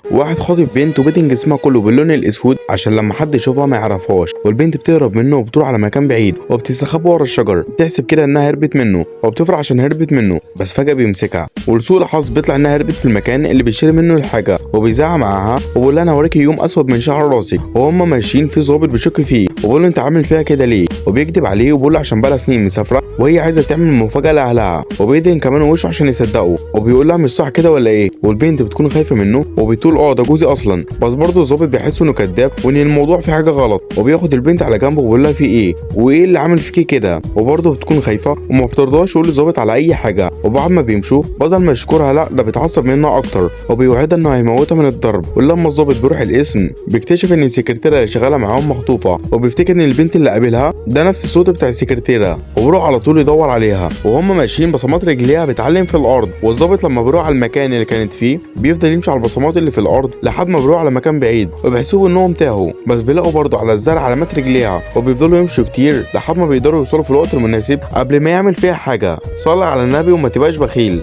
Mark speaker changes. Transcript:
Speaker 1: واحد خاطف بنت وبيدهن جسمها كله باللون الاسود عشان لما حد يشوفها ما يعرفهاش، والبنت بتهرب منه وبتروح على مكان بعيد وبتستخبى ورا الشجر، بتحسب كده انها هربت منه وبتفرح عشان هربت منه، بس فجأة بيمسكها، ولسوء الحظ بيطلع انها هربت في المكان اللي بيشتري منه الحاجة، وبيزعق معاها وبيقول لها انا هوريكي يوم اسود من شعر راسك. وهم ماشيين في ظابط بيشك فيه وبيقول له انت عامل فيها كده ليه، وبيكذب عليه وبيقول له عشان بقالها سنين مسافرة وهي عايزة تعمل مفاجأة لاهلها، وبيدهن كمان وشه عشان يصدقه، وبيقول لها مش صح كده ولا ايه، والبنت بتكون خايفة منه وبتقول اه ده جوزي اصلا، بس برضه الظابط بيحس انه كذاب وان الموضوع فيه حاجة غلط، وبياخد البنت على جنب وبيقول لها في ايه وايه اللي عامل فيكي كده، وبرضه بتكون خايفة وما بترضاش تقول للظابط على اي حاجة. وبعد ما بيمشوا بدل ما يشكرها لا ده بيتعصب منها اكتر وبيوعدها انه هيموتها من الضرب. ولما الظابط بيروح القسم بيكتشف ان السكرتيره اللي شغالة معاهم مخطوفه، وبيفتكر ان البنت اللي قابلها ده نفس الصوت بتاع السكرتيره، وبيروح على طول يدور عليها. وهم ماشيين بصمات رجليها بتعلم في الارض، والظابط لما بيروح على المكان اللي كانت فيه بيفضل يمشي على البصمات اللي في الارض لحد ما بيروح على مكان بعيد، وبيحسبوا انهم تاهوا، بس بيلاقوا برضه على الزرع علامات رجليها، وبيفضلوا يمشوا كتير لحد ما بيقدروا يوصلوا في الوقت المناسب قبل ما يعمل فيها حاجة. صلي على النبي وما تبقاش بخيل.